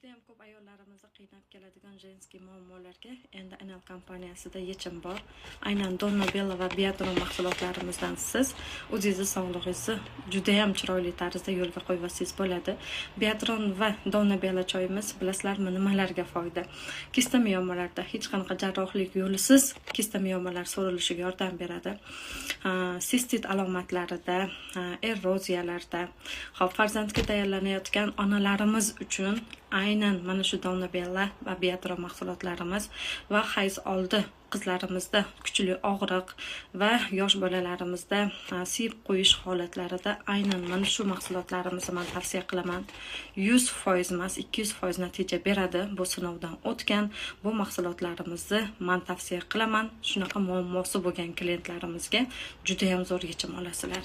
Judayam ko'p ayollarimizni qiynab keladigan женский muammolarga endi NL kompaniyasida yechim bor. Aynan Donna Bella va Biatron mahsulotlarimizdan siz o'zingizni sog'lig'ingizni judayam chiroyli tarzda yo'lga qo'yib olsangiz bo'ladi. Biatron va Donna Bella choyimiz, bilasizlarmi, nimalarga foyda? Kista miyomalarda hech qanaqa jarrohlik yo'lisiz kista miyomalar so'rilishiga yordam beradi. Sistit alomatlarida, eroziyalarda, hop, farzandga tayyorlanayotgan onalarimiz uchun aynan mana shu Donna Bella va Biatron mahsulotlarimiz va hayz oldi qizlarimizda kuchli og'riq va yosh bolalarimizda siyib qo'yish holatlarida aynan mana shu mahsulotlarimizni man tavsiya qilaman. 100% emas, 200% natija beradi. Bu sinovdan o'tgan bu mahsulotlarimizni man tavsiya qilaman. Shunaqa muammosi bo'lgan klientlarimizga judayam zo'r yechim olasizlar.